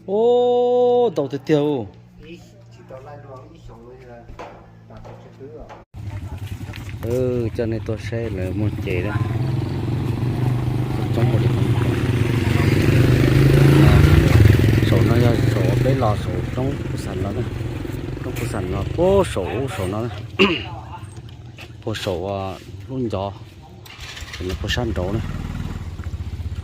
Ub, ntau tiag tiag. Coj nej tuaj saib lawv muag cev na. Saum no yog saum peb los saum roob Phu Xam no, roob Phu Xam no puag saum ub saum no, puag saum lub ncov, puag sab nraud na,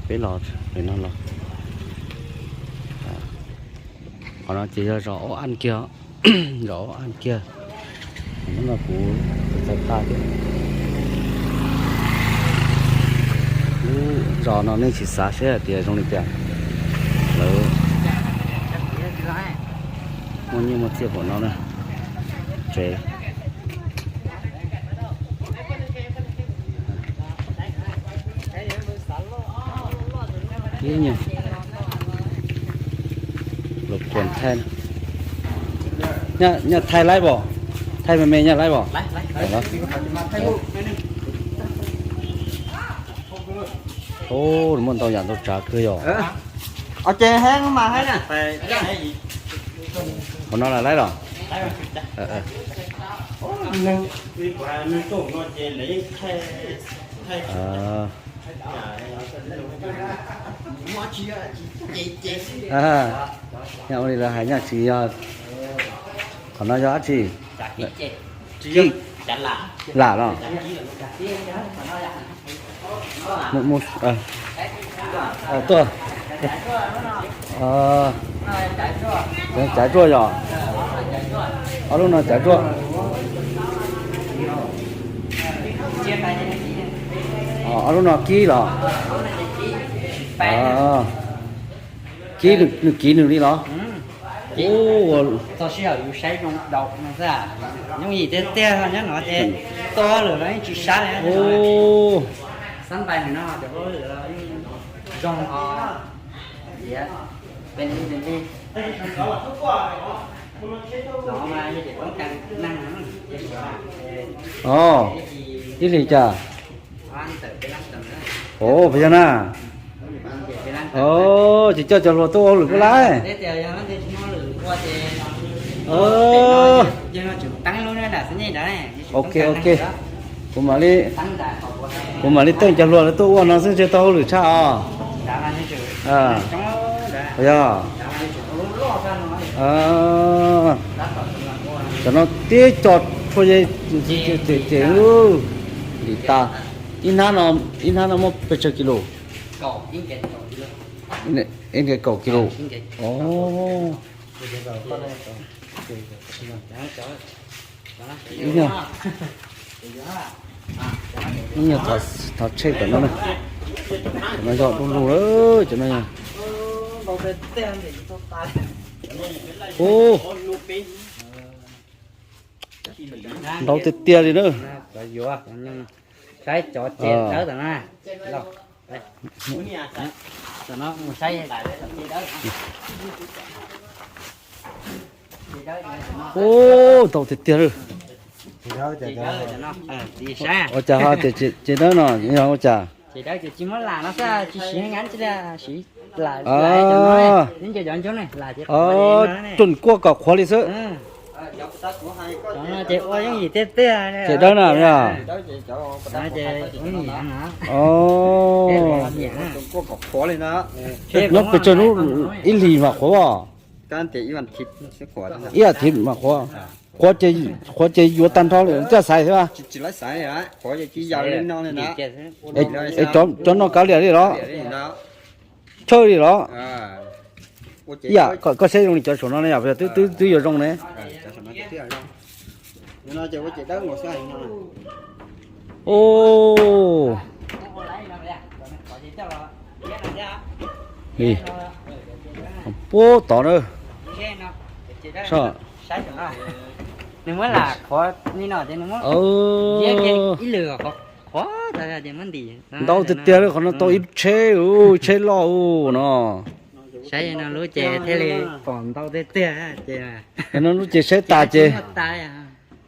peb los no los. Qhov no ces yog zos Ob Aj kiag, zos Ob Aj kiag. Hnub no kuv txais tag thiab. Lub zos no nej sim xav seb hais tias zoo li cas, lawv muaj nyiaj muaj txiaj npaum no na. Tsev ib nyuag lus kuam thaij, nyaj thaij laib pom, thaij me me nyaj laib pom. Ub, muaj ntau yam ntau tsav kawg yom. Qhov no lam laib los? Nyaj ua li lawv hais nyaj tsis yog. Qhov no yog dab tsi? Kib, lam los? Tuaj, cav tsuaj yog? Ob lub no cav tsuaj. Ob lub no kib los? Kib, nws kib nws li los? Txog sij hawm yus saib zoo daus no xwb, yooj yim tiag tiag. Nyob no ces tuaj lawm los yeej tsis sab li. Xab npais no cov hauj lwm los yeej zoo ho. Tias peb li peb li no mas yog tias toob kas neeg ces ib hlis cas? Ov, puas yog na? Ces coj cov hluas tuaj ua hauj lwm puas laib? Ok, ok. Kuv mam li, kuv mam li teej cov hluas tuaj ua no xwb ntshe tau hauj lwm tshaj os. Yog, cov no tib co tshuaj ces lim tas. Ib hnab no, ib hnab no muaj pes tsawg kis lus? Ib nce kaum kis lus. Ib nyuag thov tshej tom no na. Cov no yog du lug lawm, cov no yog. Ub, ntau tiag tiag li na. Saib cov ce dawb tom no. Ub, ntau tiag tiag li. Ua cas ho tias ce dawb no yog ua cas? Ruj kuaj kom qhuav li xwb. Ce dawb na. Nyob pes tsawg hnub ib hlis mam qhuav os? Ib as thiv mam qhuav. Qhuav ces yuav tag nrho li, caj xaiv thiab. Es cov no kav liam li los? Tshawj li los? Ib yam koj saib zoo li cov saum no ne, yog twb twb yuav zoo ne. Puag tod na. Nws muab lam qhuav li no ces nws muab ib lwm qhuav, qhuav tas ces muab ntim. Ntau tiag tiag li, qhov no tau ib tsheb, tsheb loj ub no. Saib no lub ces thiaj li pom ntau tiag tiag ces. No lub ces saib tas ces,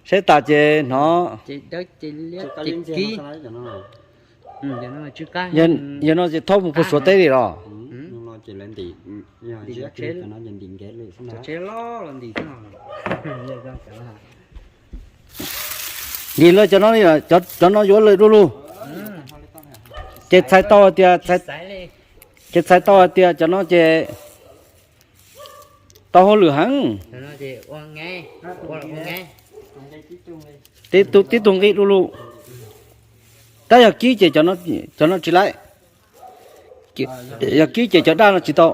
saib tas ces hnov. Yog no ces thauj mus puag Suav teb li los? Ces lawv ntim, ntim lawv cov no ces ntim nkev lawm xwb na. Ntim lawv cov no li, cov no yuav lawm du lug. Ces txhais tau hais tias, ces txhais tau hais tias cov no ces tau hauj lwm heev. Tib tug nqi du lug. Tab yog kib ces cov no tsis laib. Yog kib ces cov daj no tsis tau.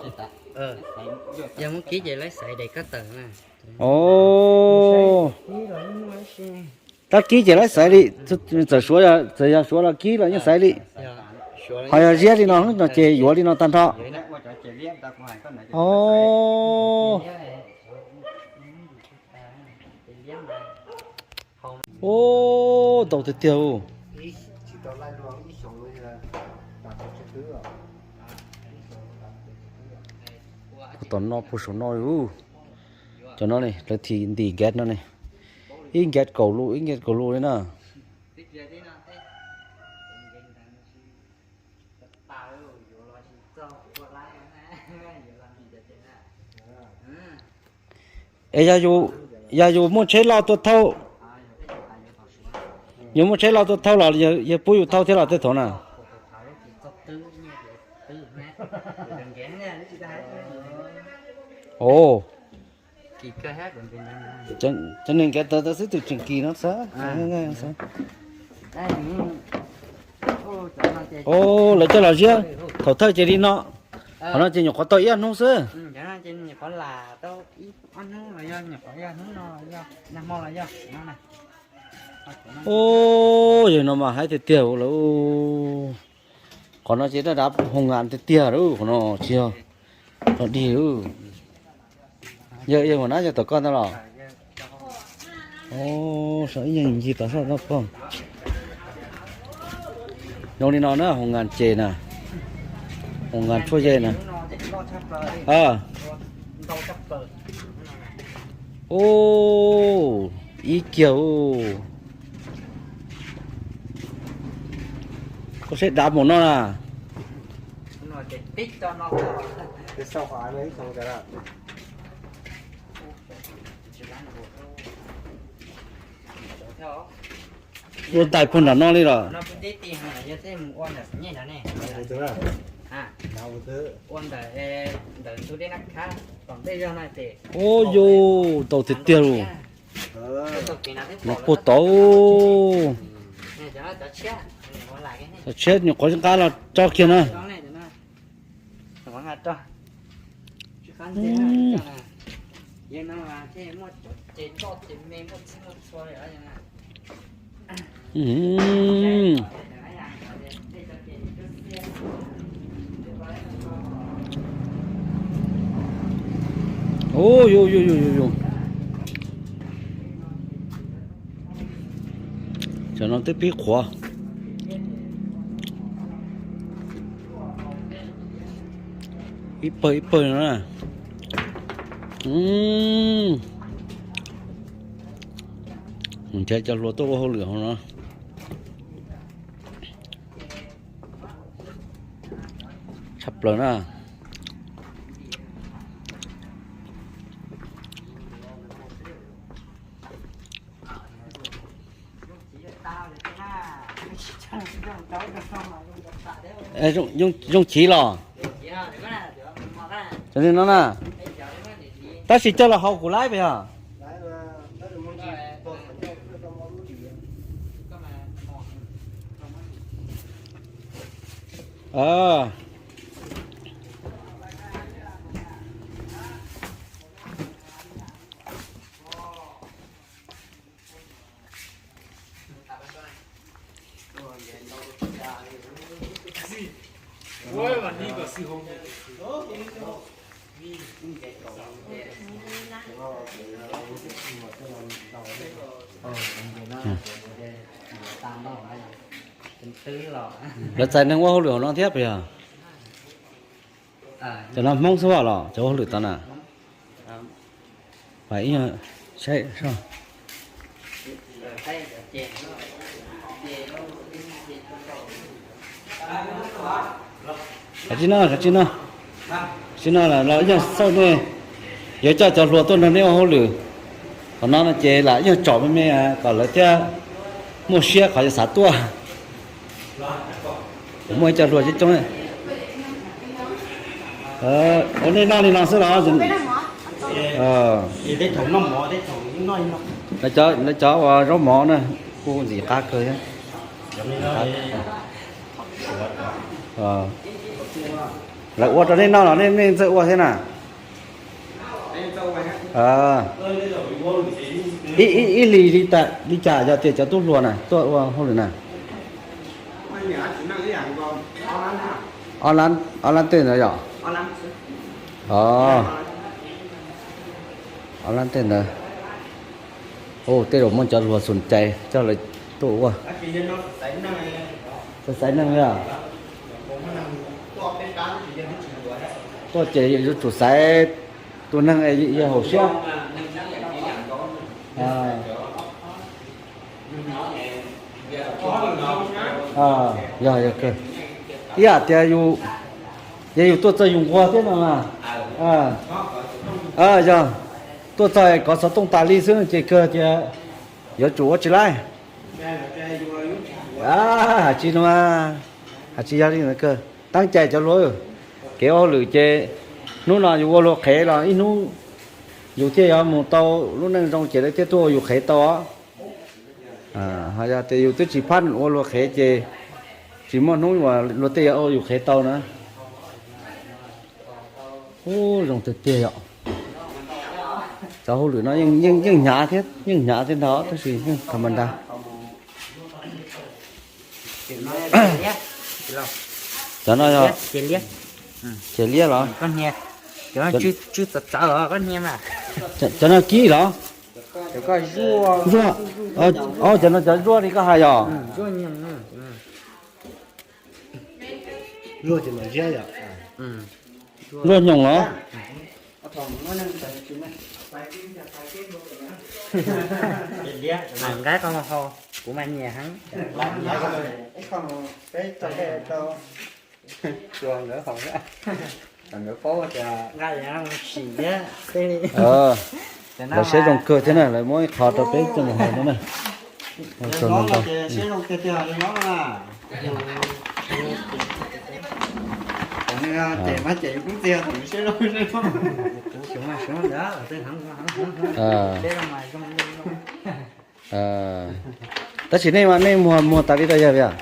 Tab kib ces laib xaiv li, txawm suav, txawm yog suav los kib los yeej xaiv li. Ho yog ziab li no no ces yuav li no tag nrho. Os. Ntau tiag tiag. Tom no puag saum no. Cov no ne, lawv thim ntim nkev no ne. Ib nkev kaum lus, ib nkev kaum lus li na. Es yog, yog yus muaj tsheb loj tuaj thauj, yus muaj tsheb loj tuaj thauj los yawg pub yus thauj thiab los tej thaum na? Os, cov neeg kev tawv tawv xwb tus tseem kis no xwb. Os, lawv coj los ziab thaum thawj ces li no. Qhov no ces nyuam qhuav tau ib ob hnub xwb. Os, yog no mas haib tiag tiag lawm. Qhov no ces dab dab hoo nkas tiag tiag lawm, qhov no tsis yog qhov dig. Yog, yog ua nab yog tom koj ntag los? Os, saib ib yam ncig tom soj no pog. Zoo li no na, hoo nkas ces na, hoo nkas tshuaj yej na. Os, ib kiag. Koj saib dav mus no na. Ua ntais puag nram no li los? Ua yus tau tiag tiag lus. No puag tau. Tshiab nyuam qhuav nqa los tso kiag na. Cov no twb pib qhuav. Ib pawg ib pawg no na. Nrhiav cov hluas tuaj ua hauj lwm hauv no. Tshaj plaws na. Zoo chiv los? Cov no na. Tab sis coj los hau kuv laib pes yog? Lawv txais neeg ua hauj lwm hauv no thiab pes yog? Cov no Hmoob xwb los cov ua hauj lwm tod na? Kav tsij no, kav tsij no. Sim no los ib nyuag xauj nej, yuav coj cov hluas tuaj nrog nej ua hauj lwm. Qhov no no ces lam ib nyuag tsom me me kom lawv thiaj muaj siab qhov yuav xav tuaj. Kuv muaj ib co hluas coob coob. Ua nej noj li no xwb los? Lawv cov uas zaub mov na, kuj ntxim qab kawg thiab. Lawv ua rau nej noj los nej ntxawj ua thiab na? Ib hlis li cas yog tias cov tub hluas na tuaj ua hauj lwm na? Ob lab, ob lab tej ntawd yom? Ob lab tej ntawd. Ua tej zaum muaj cov hluas xum cai coj lawv tuaj ua. Xaiv neeg li os. Tuaj ces yuav tsum xaiv tus neeg yog haum siab. Yog, yog kawg. Ib yam tias yus, yog yus tuaj txog yus nquag thiab no mas, yog tuaj txog kov xov tooj tas li xwb ces kawg tias yuav tsum ua tsis laib. Has tsis no, has tsis yog li ntawd kawg. Teeb cai cov hluas, kev ua hauj lwm ces hnub no yus ua luag qhev los ib hnub yus thiaj yuav mus tau lub neej zoo ces lawv thiaj tuaj ua yus qhev tau os. Ho yog tias yus twb tsis phaj ua luag qhev ces tsis muaj hnub uas luag tej yuav ua yus qhev tau na. Ub, zoo tiag tiag yom. Cov hauj lwm no yeej hnyav thiab, yeej hnyav thiab ntag tab sis yeej tham ma nra. Cov no yog ces liab los? Cov no kib los? Zuaj. Cov no cov zuaj li koj hais yog? Zuaj nyoos los? Nqaib qhov hau, kuv mas nyiam heev. Lawv siab zoo kawg thiab na, lawv muab ib qho rau peb coj mus hau no na. Tab sis nej mas nej muag muag tas li rau yog vim?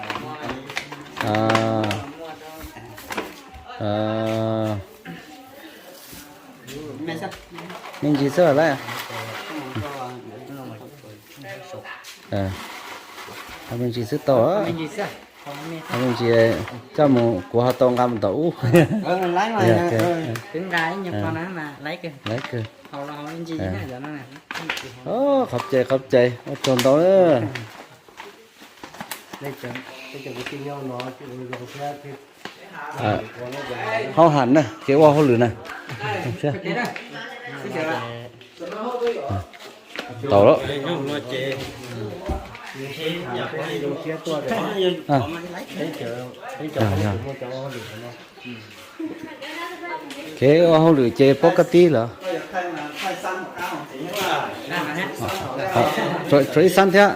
Me ntsis xwb lawm. Me ntsis xwb tau. Me ntsis coj mus kuv ho tau nqa mus tom ub. Laiv kawg. Qhov cai qhov cai ua tsaug ntau. Hauj ham na, kev ua hauj lwm na. Tau lawm. Kev ua hauj lwm ces paub kab tib lawm. Tshuav ib xab thiab.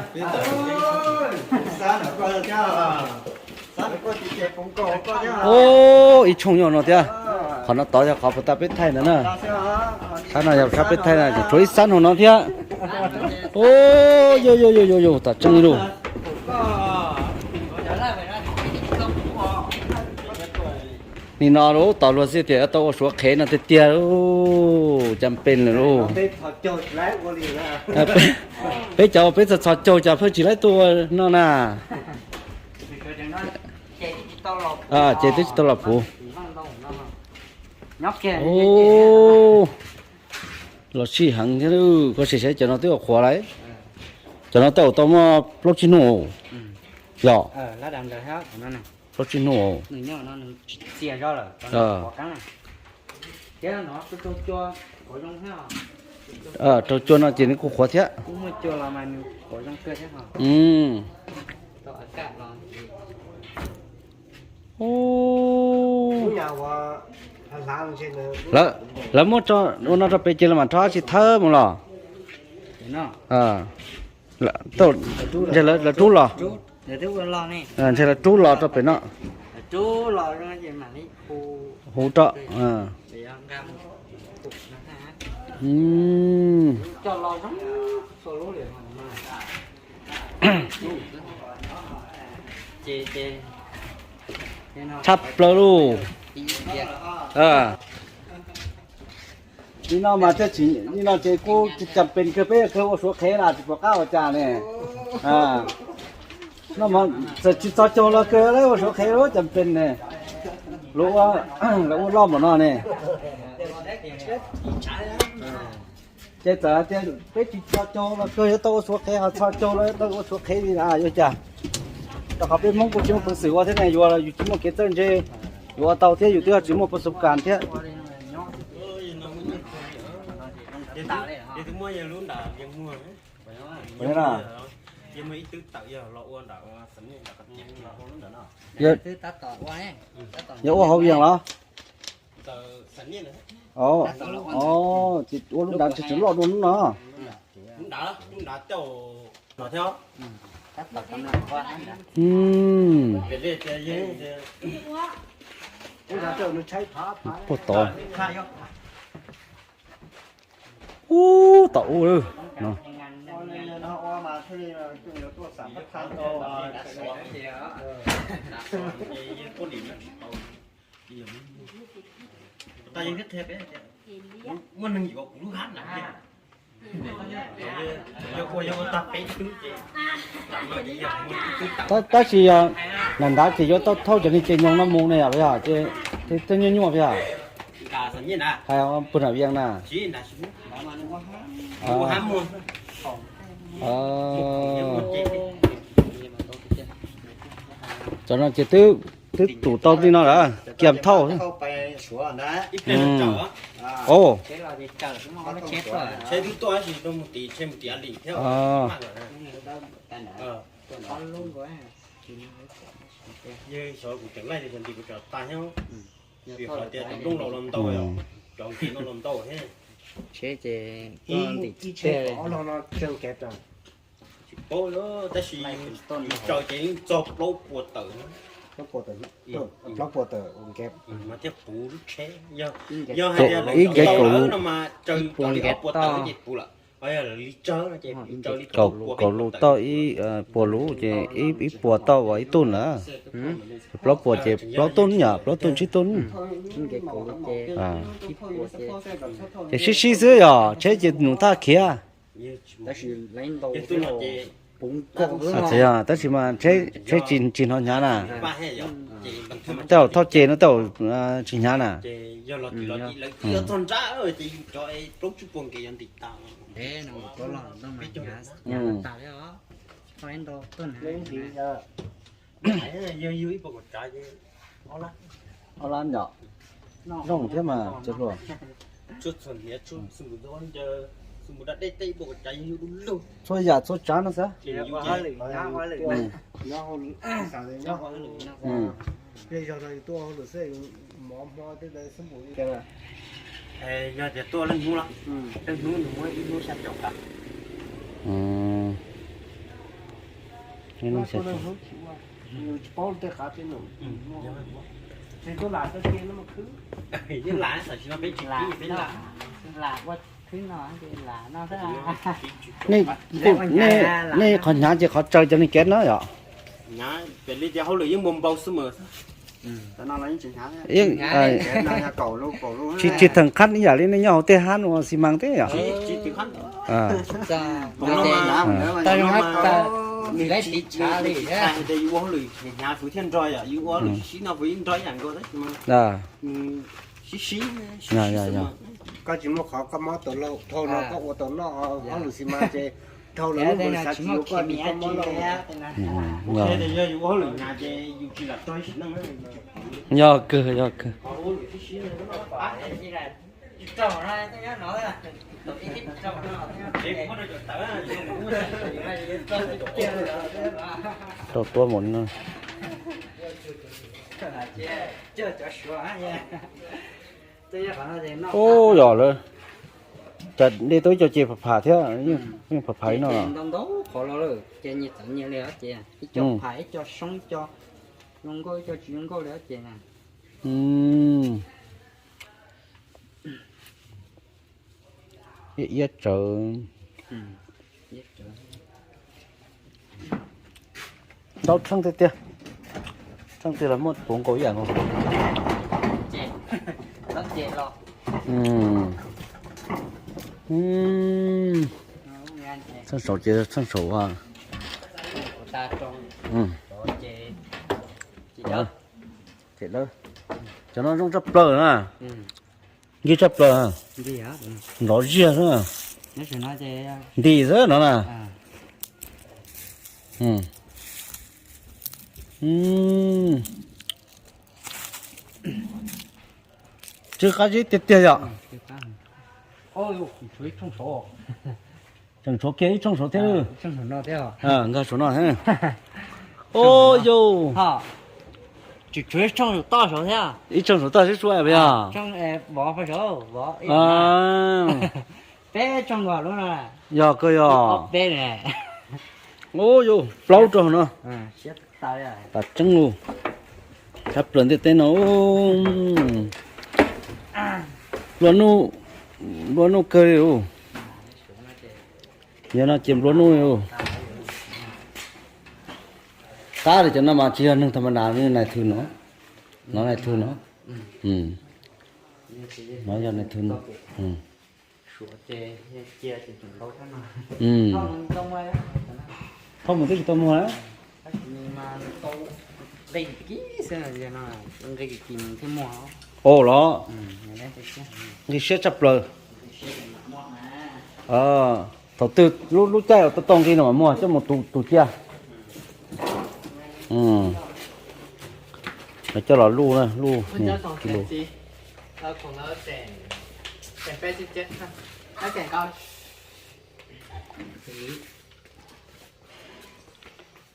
Ub, ib tshooj nyob no thiab. Qhov no tod yog qhov puas tas peb thaij ntawd na. Sab no yog sab peb thaij na, tshuav ib xab hauv no thiab. Ub, yus yus yus yus yus, tam tseeb li lus. Nim no lub tom luag xwb tias tau ua suav qhev no tiag tiag, cas pes lawm lauj. Peb cov peb txhos txhos caug cas pheej tsis laib tuaj ua no na. Ces twb tsis tau los puv. Los sij heev thiab, koj sim saib cov no twb ua qhuav lawm. Cov no twb ua tau muaj plaub tsib hnub yom. Plaub tsib hnub. Raug cua no ces nws kuj qhuav thiab. Ub, Lawv, lawv muab tso ua no rau pem ces lawv mam rho tsis thawb mus los. Ntshe lawv rub los. Ntshe lawv rub los rau pem no. Hu rau. Tshaj plaws lauj. Li no mas thiaj tsis, li no ces kuj cas pes kawg, peb kawg ua suav qhev na tsis pom qab ua cas ne. No mas txawm tsis txog caug los kawg ua suav qhev cas pes ne. Lawv ua loj npaum no ne. Ces txawm tias peb tsis txog caug los kawg yuav tau ua suav qhev, ho txog caug los yuav tau ua suav qhev li na yuav cas. Rau qhov peb Hmoob kuj tsis muaj peev xwm ua thiab ne, yus yus tsis muaj kev txawj ntse, yus ua tau thiab yus twb tsis muaj pas xub kas thiab. Yog ua hauv vias los? Ces ua lub nrad tsis tseem loj dua lub no. Puag tod. Ub, tom ub lawm no. Tab sis yog nram nrad ces yuav tau thauj cov niag ces nyoos no mus ne yom, yog ces tej nyuaj nyuaj yog. Hais puag nram vias na. Cov no ces twb, twb tus tau li no lawm, kiag thauj. Tsis paub, tab sis yus tsaws ces yeej txog plaub puas tawm, plaub puas tawm mas thiaj puv lub tsheb. Yog hais tias lawv ib nkev kaum lus no mas tsaws ib puas nkev tawm ces puv lawm. Kaum lus tauj ib puas lus ces ib puas tauj ua ib tuj lawm. Plaub puas ces plaub tuj yom, plaub tuj tsib tuj. Ces sib sib xwb yom, tsheb ces num thaj khiav. Tab sis mas tsheb tsis hnov hnyav na. Tej zaum thauj ces no tej zaum tsis hnyav na. Ob lab yom. Zoo thiab mas txiv hluas. Txhua yam txhua tsav no xav. Yog tias tuaj leej hnub los, leej hnub nws muab ib hnub xya caum kav. Ib hnub xya caum. Tsis paub tej qav tej num. Tsis tuaj lam tau ces no mas khwb. Yeej lam, tam sim no peb tsis lam, peb lam. Lam ua khwb no, lam no. Nej, nej qhov hnyav ces qhov tsaws cov niag kev no yom? Hnyav, pem li tias hauj lwm yeej npau npau xwb mas. Tsis, tsis theem qhab ib yam li nej nyob hauv tej hab no xi mas teb yom? Nws tsis tshaj hais tias yus ua hauj lwm hnyav fwv thiaj nrog yom, yus ua hauj lwm sib no fwv yeej nrog ib yam nkaus tab sis mas sib sib, sib sib xwb mas. Koj tsis muaj qhov koj mob tau lauj, dhau no koj ua tau noj, hauj lwm xi mas ces dhau lawm lub npawg xav tsis yuav koj ces koj mob lauj. Kuv qhia tias yog yus ua hauj lwm hnyav ces yus tsis lam tau ib sim neej. Yog kawg, yog kawg. Rau tuab mus no. Ub, yog lawm, cas de tau ib co ces pham pham thiab, yeej pham pham li no. Ntau ntau qhov los lawm ces nyias txawv nyias li os ces ib co pham ib co soob ib co zoo nkauj ib co tsis zoo nkauj li os ces. Iab iab tsawv. Ntau tsheej tiag tiag. Tsheej tiag los muaj puv nkaus ib yam nkaus. Tsheej saum ces tsheej saum. Cov no zoo tshaj plaws na. Nkig tshaj plaws. Nrov ziag xwb. Ntim xwb no na. Tsw qab zib tiag tiag yom. Tseem tshuav kiag ib tshooj saud thiab. Nkag saum no thiab. Ub yus, ib tshooj saum toj sib sua puas yog? Yog kawg yog. Ub yus, plaub rau no. Tas tseeb lus. Tshaj plaws ntiaj teb no. Nplua nuj, nplua nuj kawg li. Yog no ces nplua nuj li. Qab li cov no mas tsis yog neeg tham ma das, nais thw no. No nais thw no. No yog nais thw no. Thauj mus twb tsis tau muag na. Ua los, nqi siab tshaj plaws. Thaum twg lub lub caij uas tau tau nqi no mas muag coj mus tu cia. Coj los luj na, luj kis lus.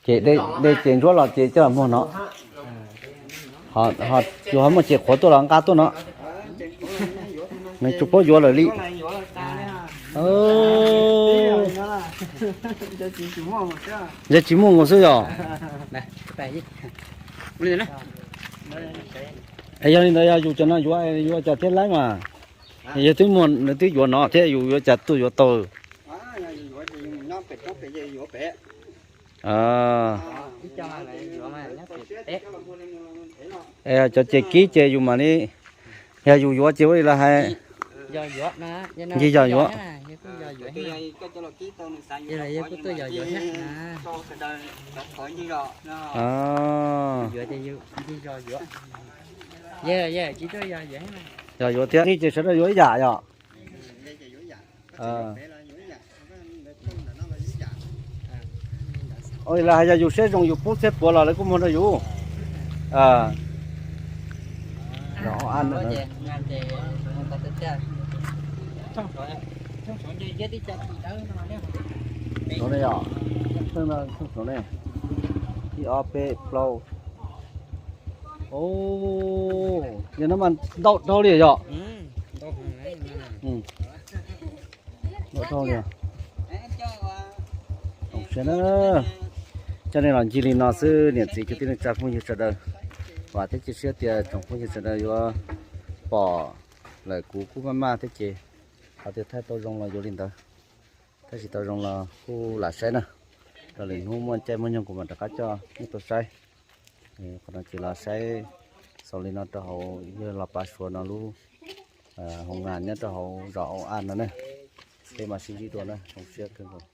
Ces de ces ntsuab los ces coj los muag no. Ho yus ho muaj ces qhuav tuaj los nqa tuaj no. Nws tsis paub yuav lawm li. Ntshe tsis muaj nkaus xwb yog. Es yog li ntawd yog yus cov no yuav yuav cas thiab laib mas. Yog twb muaj nws twb yuav no thiab yus yuav cas tuaj yuav tau. Cov ces kib ces yus mam li, yog yus yuav ces ua li lawv hais, ncig zog yuav. Yog yuav thiab, ncig ces sawv daws yuav ib yam yom. Ua li lawv hais yog yus siab zoo yus pub txhiab puav los lawv kuj muag rau yus. Ib ob peb plaub. Yog no mas ntau dhau li yom. Ntau dhau li. Zoo siab na. Coj nej los ncig li no xwb niam txiv kwv tij neej tsa phooj ywg sawv daws. Vam thiab cia siab tias tsoom phooj ywg sawv daws yuav pom lawm, kuv kuj maj maj thiab ces qhov tias thaij tau zoo los yuav li ntawd, thaij tsis tau zoo los kuj lam saib na. Raws lwm hnub muaj caij muaj nyoog kuv mam rov qab coj nej tuaj saib. Qhov no ces los saib xaus li no rau hauv yawg Los Pav Suav no lub hoo nas nyob rau hauv zos Au Aj no na. Peb mam sib ntsib dua na, zoo siab kawg nkaus.